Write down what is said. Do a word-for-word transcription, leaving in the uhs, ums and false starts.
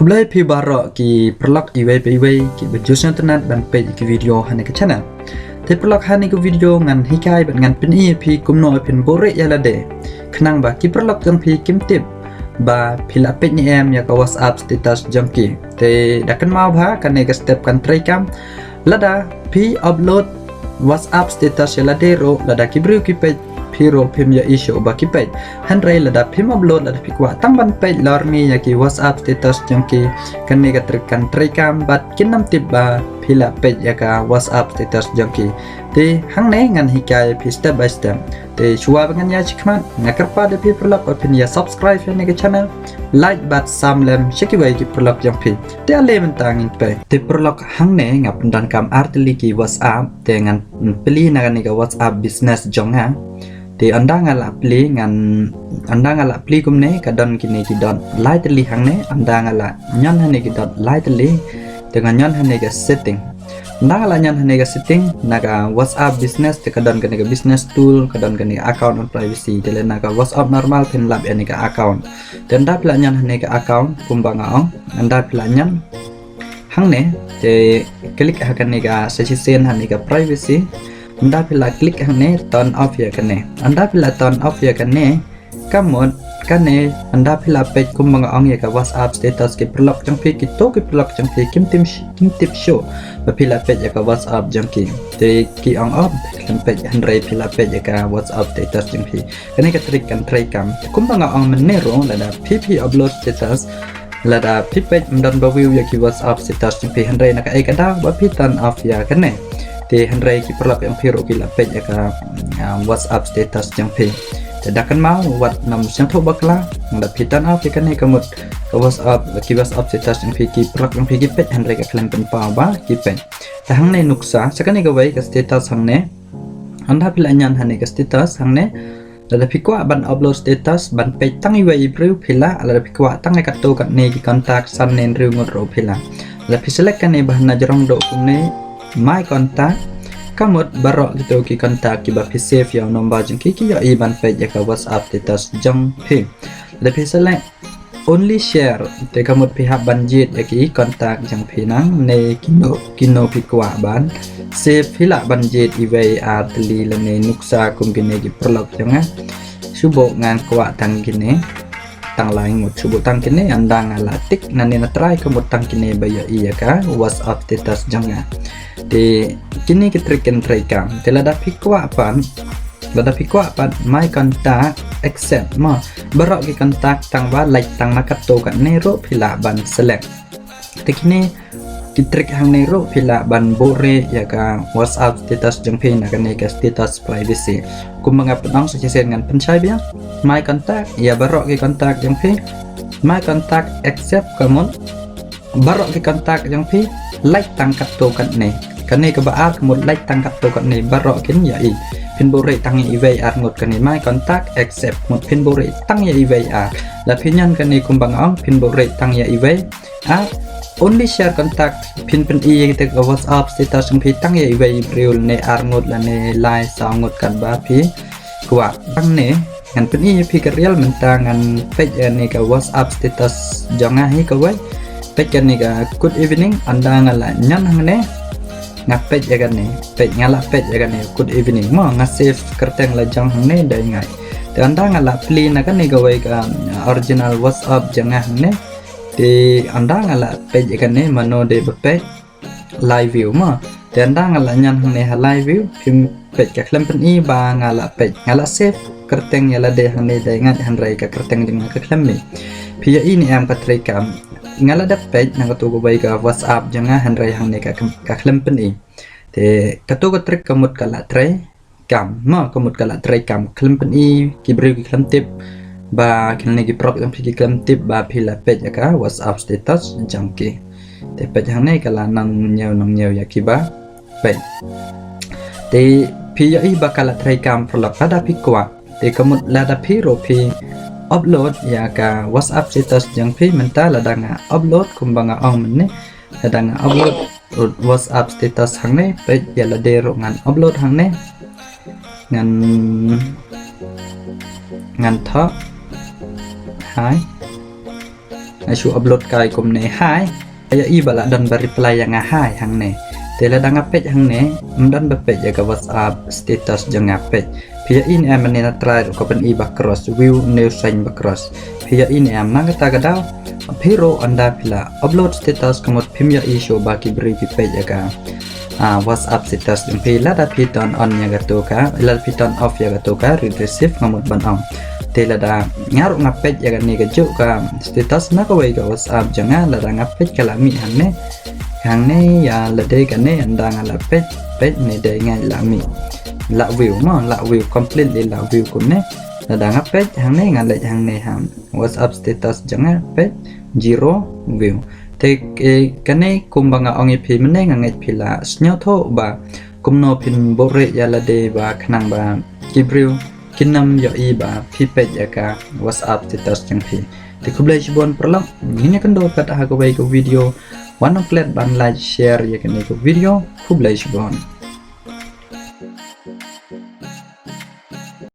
Khublei phi baroh ki paralok iwei pa iwei kiba ju sngewtynnat ban peit ïa ki video ha kane ka channel. Te paralok, ha kane ka video ngan hikai bad ngan pyni ïa phi kumno phin buhrieh ïa lade, khnang ba ki paralok jong phi kim tip ba phi la peit ne em ïa ka WhatsApp status jong ki. Te da kynmaw ba ha kane ka step kan trei kam. Lada phi upload WhatsApp status ïa lade ruh, lada ki briew ki peit phi ruh phim ïohi shuh ba ki peit. Hynrei lada phim upload, lada phi kwah tang ban peit lorni ïa ki WhatsApp status jong ki, kane ka trick kan trei kam bad kin ym tip ba phi la peit ïa ka WhatsApp status jong ki. Te hangne ngan hikai ïa phi step by step. Te shuwa ba ngan ïa shim khmat, nga kyrpad ïa phi paralok ba phin ïa subscribe ïa kane ka channel, like bad sam lem sha kiwei ki paralok jong phi. Te ale mynta ngin peit. Te paralok, hangne nga pyndonkam ar tylli ki WhatsApp, te ngan plie na kane ka WhatsApp business jong nga. Te ynda nga la plie ngan, ynda nga la plie kumne ka don kine ki dot lai tylli hangne, ynda nga la ñion hangne ki dot lai tylli, te nga ñion hangne ka setting. Ynda nga la ñion hangne ka setting, na ka WhatsApp business te ka don kane ka business tool, ka don kane ka account and privacy. Te lada na ka WhatsApp normal phin lap ïa kane ka account. Te ynda phi la ñion hangne ka account, kumba nga ong, ynda phi la ñion hangne, te click ha kane ka sa shisien hangne ka privacy. Ynda phi la click hangne, turn off ïa kane. Ynda phi la turn off ïa kane, ka mut kane, ynda phi la peit kumba nga ong ïa ka WhatsApp status, ki paralok jong phi, kito ki paralok jong phi kim tip, kim tip shuh ba phi la peit ïa ka WhatsApp jong ki. Te ki ong, oh, phi khlem peit, hynrei phi la peit ïa ka WhatsApp status jong phi. Kane ka trick kan trei kam. Kumba nga ong mynne ruh, lada phi, phi upload status, lada phi peit ym don ba view ïa ki WhatsApp status jong phi, hynrei na kaei ka daw ba phi turn off ïa kane. Te hynrei ki paralok jong phi ruh ki la peit ïa ka, ah, WhatsApp status jong phi. Te da kynmaw, wat nym sngewthuh bakla, lada phi turn off ïa kane ka mut ka WhatsApp, ki WhatsApp status jong phi, ki paralok jong phi ki peit, hynrei ka khlem pynpaw ba ki peit. Te hangne nuksa, sa kane kawei ka status hangne. Ynda phi la ñion hangne ka status hangne, lada phi kwah ban upload status ban peit tang iwei i briew phi lah, lada phi kwah tang ïa katto katne ki contact san ne hynriew ngut ruh phi lah. Lada phi select kane ba na jrong doh kumne, my contact, ka mut baroh kito ki contact kiba phi save ïa u number jong ki, ki ïohi ban peit ïa ka WhatsApp status jong phi. Lada phi select only share, te ka mut phi hap ban jied ïa ki contact jong phi nangne, kino kino phi kwah ban save, phi lah ban jied iwei ar tylli lane nuksa kum kine ki paralok jong nga. Shu buh ngan kwah tang kine, tang lai ngut, shu buh tang kine, ynda nga la tick nangne na trai ka mut tang kine ba ïohi ïa ka WhatsApp status jong nga. Te kine ki trick kan trei kam. Te lada phi kwah ban Lada phi kwah pat my contact, accept mo. Baroh ki contact tang ba leit tang na katto katne ruh phi lah ban select. Te kine ki trick hangne ruh phi lah ban buhrieh ïa ka WhatsApp status jong phi na kane ka status privacy. Kumba nga pynong sa shisien ngan pynshai biang. My contact, ïa baroh ki contact jong phi. My contact, accept ka mut baroh ki contact jong phi leit tang katto katne. Kane kaba ar ka mut leit tang katto katne baroh kin ïohi. Phin buhrieh tang ïa iwei ar ngut kane my contact accept mut phin buhrieh tang ïa iwei ar. La phi ñion kane kumba nga ong phin buhrieh tang ïa iwei ar. Only share contact phin pyni ïa kita ka WhatsApp status jong phi tang ïa iwei briew lane ar ngut lane lai saw ngut katba phi kwah. Hangne ngan pyni ïa phi ka rial mynta ngan peit ïa kane ka WhatsApp status jong nga hi kawei. Peit kane ka good evening, ynda nga la ñion hangne. Nga peit ïa kane, peit nga la peit ïa kane good evening. Mo nga save kyrteng la jong hangne dei ngai. Te ynda nga la plie na kane kawei ka, uh, original WhatsApp jong nga hangne. Te ynda nga la peit ïa kane mano dei ba peit. Live view mo. Te ynda nga la ñion hangne ha live view, phim peit ka khlem pyni ba nga la peit, nga la save kyrteng ïa lade hangne dei ngai hynrei ka kyrteng jong nga ka khlem mih. Phi ïohi ne em ka trei kam. Nga la dep peit na kato kawei ka WhatsApp jong nga hynrei hangne ka, ka khlem pyni. Te kato ka trick ka mut ka la trei kam mo, ka mut ka la trei kam, khlem pyni, ki briew ki khlem tip ba, kine ki paralok jong phi ki khlem tip ba phi la peit ïa ka WhatsApp status jong ki. Te peit hangne ka la nang ñiew nang ñiew ïa kiba peit. Te phi ïohi ba ka la trei kam paralok, lada phi kwah. Te ka mut lada phi ruh phi upload ïa ka WhatsApp status jong phi mynta, lada nga upload kumba nga ong mynne. Lada nga upload WhatsApp status hangne, peit ïa lade ruh ngan upload hangne. Ngan, ngan thoh hi. nga shu upload kai kumne hi. Ïohi ba la don ba reply ïa nga hi hangne. Te lada nga peit hangne, ym don ba peit ïa ka WhatsApp status jong nga peit. Phi ïohi ne em mynne nga try ruh ka pyni ba cross, view new sent ba cross. Phi ïohi ne em, na kata ka daw, phi ruh ynda phi la upload status ka mut phim ïohi shuh ba ki briew ki peit ïa ka ah, WhatsApp status jong phi. Lada phi turn on ïa kato ka, lada phi turn off ïa kato ka read receive, nga mut ban ong. Te lada nga ruh nga peit ïa kane kajuh ka status na kawei ka WhatsApp jong nga, lada nga peit ka la mih hangne. Hangne ïa lade kane ynda nga la peit, peit ne dei nga la mih. La view mo, la view, completely la view kumne. Lada nga peit hangne, nga leit hangne ha WhatsApp status jong nga, peit zero view. Te, eh, kane kumba nga ong ïa phi mynne, nga ngeit phi la sngewthuh ba kumno phin buhrieh ïa lade ba khnang ba ki briew kin ym ïohi ba phi peit ïa ka WhatsApp status jong phi. Te khublei shibun paralok, ngin ïakynduh pat ha kawei ka video. Wat nym klet ban like, share ïa kane ka video. Khublei shibun.